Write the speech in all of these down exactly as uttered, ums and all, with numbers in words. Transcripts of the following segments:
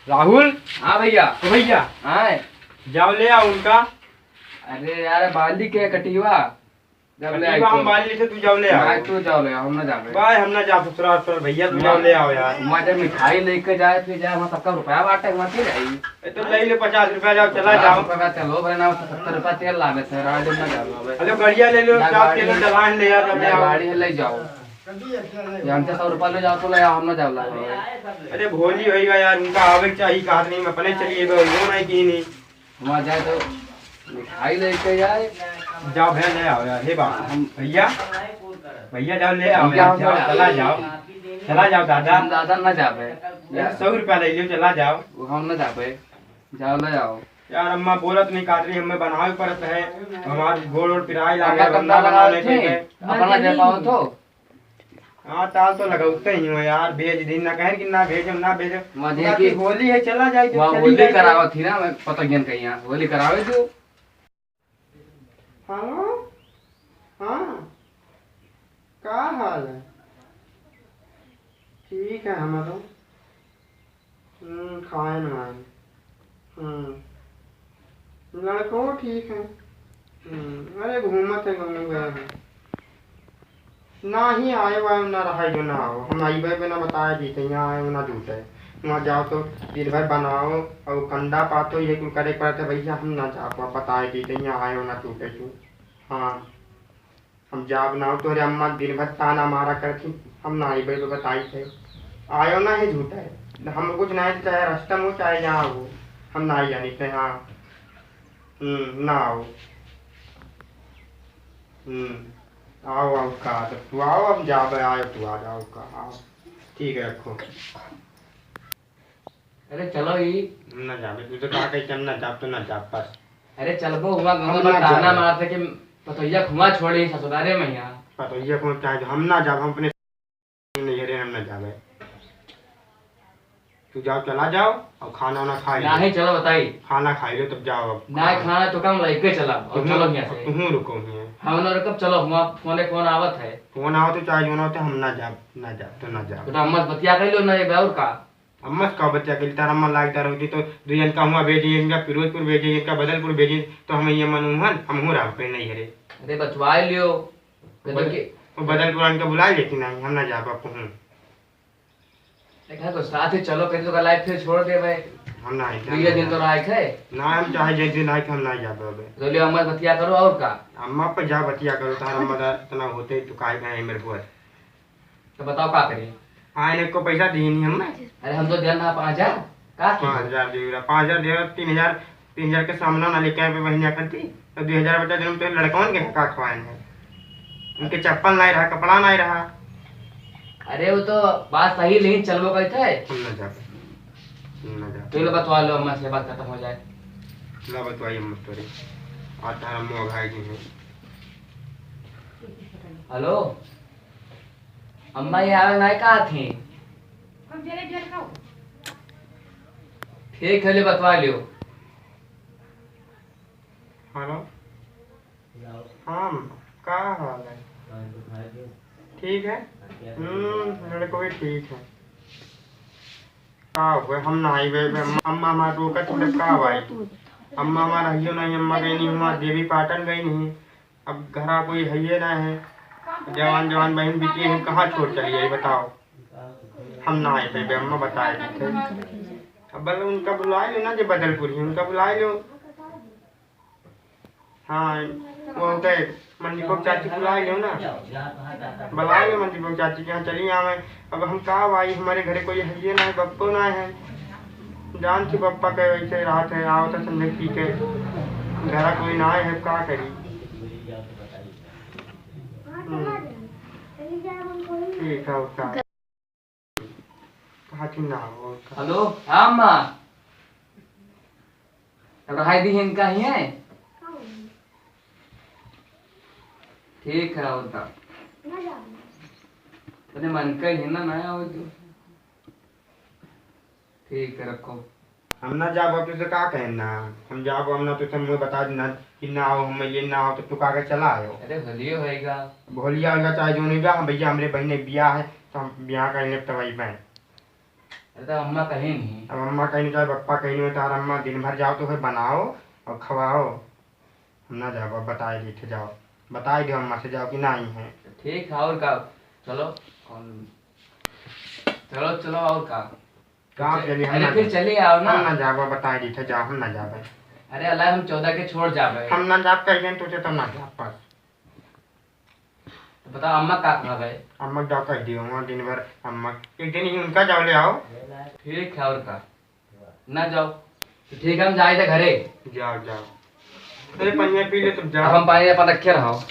राहुल। हाँ भैया। ओ भैया। हाँ। जाओ ले आओ उनका। अरे यार, बाली के कटिवा। जब ले आई कटिवा हम तो। बाली से तू जाओ ले आओ। भाई तू जाओ ले आओ, हम ना जाबे। भाई हम ना जाब ससुराल पर, भैया तू जाओ ले आओ यार। वहाँ जब मिठाई लेके जाए, फिर जाए, वहाँ सबका रुपया बांटे, वहाँ फिर आई। ए, तो ले ले पचास रुपया, जाओ, चला जाओ। पचास रुपया चलो, भाई ना, सत्तर रुपया तेल लागे थे, रात दिन ना जाओ भाई। अरे गड़िया ले लो, ना जाओ, गाड़ी तेल है, डलान ले यार, जब ना आओ। गाड़ी है, ले जाओ। जानते सौ रुपया ले जाओ तो ले आओ, हम ना जाओ ला भाई। अरे भोली होइगा यार, उनका आवे के चाहिए, कहा नहीं, मैं अपने चलिए गए, वो नहीं की नहीं। वहाँ जाए तो मिठाई लेके जाए। जाओ भैया, ले आओ यार। हे बा, हम भैया, भैया जाओ ले आओ भैया, यार, हम जाओ, ले आओ। चला जाओ, चला जाओ दादा। हम दादा ना जाबे। यार, सौ रुपया ले लियो, चला जाओ। वो हम ना जाबे, जाओ ले आओ। यार, अम्मा बोलत नहीं काट रही, हमें बनावे पड़त है, हमार गोड़ वोड़ पिराए लागे, अम्मा हम ना कब बनावे थे? नहीं देबे। अपना दे पाओ तो। हाँ, ताल तो लगाते ही हो यार, भेज दी ना, कहें कि ना भेजो, ना भेजो। मजे बाकी की होली है, चला जाए तो वहाँ चली होली जाए। करावत थी ना, मैं पतंगियन के यहाँ होली करावे दो। हेलो, हाँ, का हाल है? ठीक है हमारो। हम्म, खाए ना आए। हम्म, लड़को ठीक है। हम्म, अरे घूमत है, गाँव गए हैं। ना ही आए वाए, ना रहाई जो ना आओ। हम आइबे बिना बताए दी थे, यहाँ आए ना जूटे। वहाँ जाओ तो दिन भर बनाओ और कंडा पातो, ये कुल करे पड़ते भैया, हम ना जाओ, बताए दी थे, यहाँ आए ना जूटे तू। हाँ। हम जाब ना, तोहरे अम्मा दिन भर ताना मारा करती, हम ना आइबे तो बताई थे। आयो ना है झूठा है, हम कुछ नहीं, चाहे रास्ता में हो, चाहे यहाँ हो, हम ना ही जानी थे। हाँ। हम्म, ना आओ। हम्म, आओ, आओ का, तब तू आओ, हम जाबे, आयो तू आ जाओ का, आओ। ठीक है, रखो। अरे चलो ई। हम ना जाबे, तू तो कहा कही कि हम ना जाब, तो ना जाब बस। अरे चलबो हुआ, हम गाँव में ना ताना जाबे। मारते कि पतोहिया खुआ छोड़े ससुरारे में यहाँ। पतोहिया खुआ चाहे जो हम ना जाब, हम अपने नहीं हरे, हम ना जाबे। तू जाओ, चला जाओ और खाना वाना खा लो। नहीं, चलो बताई। खाना खा लो तब जाओ अब। नहीं, खाना तो कम लेके चला और तुहूँ, चलो यहाँ से। तुहूँ रुको यहाँ। हम ना रुकब, चलो हुआ फोने फोन आवत है। फोन आवत है, चाहे जो ना होते, हम ना जाब, ना जाब, तो ना जाब। तो अम्मा से बतिया कर लो ना, ये और का? अम्मा से का बतिया करी, तार अम्मा लाग तार होती तो दुई जन का हुआ भेजी, इनका फिरोजपुर भेजी, इनका बदलपुर भेजी, तो हम ये मन उहन, हम हो रहा पे नहीं हरे। अरे बतवा लियो। कदम बदल-, के वो बदलपुर आन के बुला लेती नहीं, हम ना जा पाप हूँ। देखा तो साथ ही चलो, कहीं तो का लाइफ फिर छोड़ दे भाई। हम ना आए, दुइये दिन तो रहा है। ना, हम चाहे जिस दिन आए, हम ना जा पाबे। तो लियो अम्मा से बतिया करो और का? अम्मा पे जा बतिया करो, तार अम्मा दा इतना होते तो काहे का है मेरे बुआ। तो बताओ का करी? हाँ, इन्हें को पैसा दिए नहीं हमें। अरे हम तो दिया ना पाँच हजार। का की? पाँच हजार दे रहा, पाँच हजार दे रहा, तीन हजार, तीन हजार के सामना ना लेके आए बहिनिया करती, तो दो हजार बचा जन्म तो लड़कवन के का खवाए हैं। उनके चप्पल नहीं रहा, कपड़ा नहीं रहा। अरे वो तो बात सही, लेकिन चलबो कहते हैं। हम ना जाबे, हम ना जाबे। तो लो बतवा लो, अम्मा से बात खत्म हो जाए। ना बतवाई अम्मा तोरे, आज तारा मुँह घाई जी है। हेलो। अम्मा ये आवे ना का थी? हम जरे जल खाओ। ठीक है, ले बतवा लियो। हेलो। हाँ, का हाल है? ठीक है। हम्म, लड़को भी ठीक है। का हुआ? हम ना आई बे, बे, अम्मा हमार रोका थी, तब का भाई? अम्मा हमार रहियो नहीं, अम्मा गई नहीं हुआ, देवी पाटन गई नहीं। अब घरा कोई है ये ना है, जवान जवान बहन बिटिया है, कहाँ छोड़ चली जाई बताओ? हम ना आए पे अम्मा बताए देते। अब बल उनका बुला लो ना, जो बदलपुर है उनका बुला लो। हाँ, वो होते मंदीपक चाची बुला लो ना, बुला लो मंदीपक चाची के यहाँ चली आवे। अब हम का भाई, हमारे घरे कोई है ये ना है, बप्पो ना है। जान के पप्पा के वैसे रात है, आवत है संजय पी के, घरा कोई ना आए है, का करी? हम्म। ठीक है, उसका कहा कि ना हो, उसका। हेलो, हाँ अम्मा। अब रहाई दी इनका ही है। ठीक है, और का? अपने मन का ही है ना, ना हो जो। ठीक है, रखो। हम ना जाब, अब तुझसे का कहें ना? हम जाब, हम ना तुझसे मुँह बता देना कि ना आओ, हम ये ना आओ, तो तू का के चला आयो। अरे, होलियो होएगा। अब होलिया होएगा, चाहे जो नहीं बा, हम भैया, हमरे बहिने बियाह है, तो हम बियाह का इन्हें तबाही पाए। तो अम्मा कहीं नहीं। अब अम्मा कहीं नहीं, चाहे पप्पा कहीं नहीं, तो यार अम्मा दिन भर जाओ तो फिर बनाओ और खवाओ। हम ना जाओ, अब बताए दी थे, जाओ बताए दो अम्मा से, जाओ कि नहीं है। ठीक है, और का, चलो, कौन, चलो, चलो, और का? कहाँ चल-, चलिए, हम अरे ना फिर जाओ। चले आओ ना। हम ना जाओ, बताए दी थे, जाओ, हम ना जाओ। अरे अल्लाह, हम चौदह के छोड़ जाबे। हम ना जाब कह दें तुझे, तो ना जाब बस। तो बताओ, अम्मा का कहा गए? अम्मा जाओ कह दियो, वहाँ दिन भर अम्मा, एक दिन ही उनका जाओ ले आओ। ठीक है, और का? ना जाओ। तो ठीक है, हम जाए थे घरे। जाओ, जाओ। अरे पनिया पी ले, तुम जाओ। अब हम पानी अपन रखे रहो।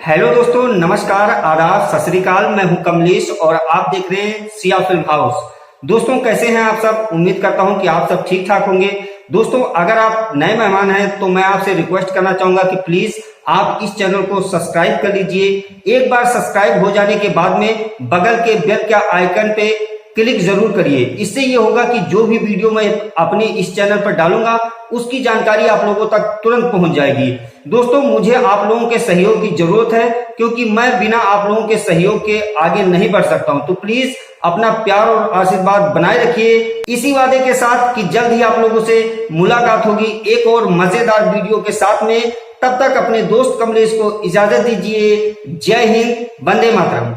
हेलो दोस्तों, नमस्कार, आदाब, सत श्री अकाल। मैं हूं कमलेश और आप देख रहे हैं सिया फिल्म हाउस। दोस्तों, कैसे हैं आप सब? उम्मीद करता हूं कि आप सब ठीक ठाक होंगे। दोस्तों, अगर आप नए मेहमान हैं तो मैं आपसे रिक्वेस्ट करना चाहूंगा कि प्लीज आप इस चैनल को सब्सक्राइब कर लीजिए। एक बार सब्सक्राइब हो जाने के बाद में बगल के बेल के आइकन पे क्लिक जरूर करिए। इससे ये होगा कि जो भी वीडियो मैं अपने इस चैनल पर डालूंगा, उसकी जानकारी आप लोगों तक तुरंत पहुंच जाएगी। दोस्तों, मुझे आप लोगों के सहयोग की जरूरत है, क्योंकि मैं बिना आप लोगों के सहयोग के आगे नहीं बढ़ सकता हूं। तो प्लीज अपना प्यार और आशीर्वाद बनाए रखिए, इसी वादे के साथ कि जल्द ही आप लोगों से मुलाकात होगी एक और मजेदार वीडियो के साथ में। तब तक अपने दोस्त कमलेश को इजाजत दीजिए। जय हिंद, वंदे मातरम।